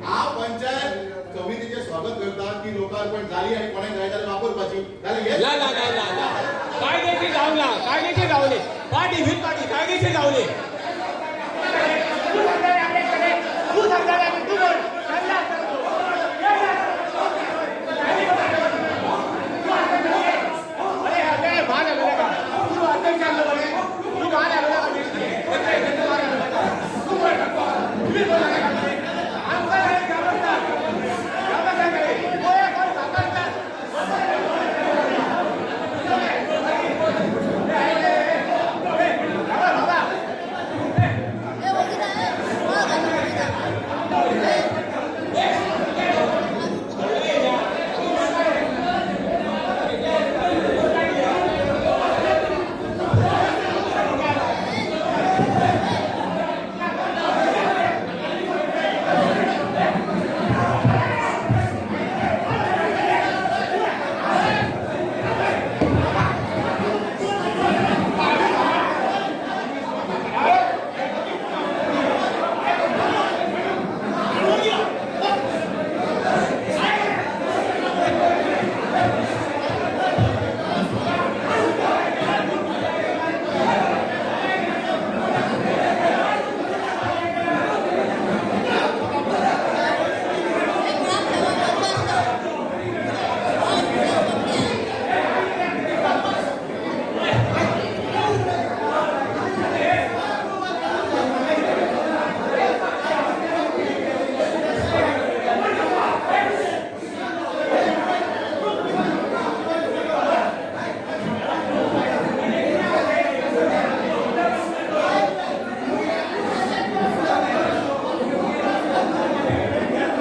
हांव पंचायत समितीचें स्वागत करता की लोकार्पण जाली आनी कोणाक जाय जाल्यार वापरपाची जाल्यार हे ना ना ना ना ना, कायदेशीर जावना, कायदेशीर जावने पार्टी वीज पार्टी कायदेशीर जावने.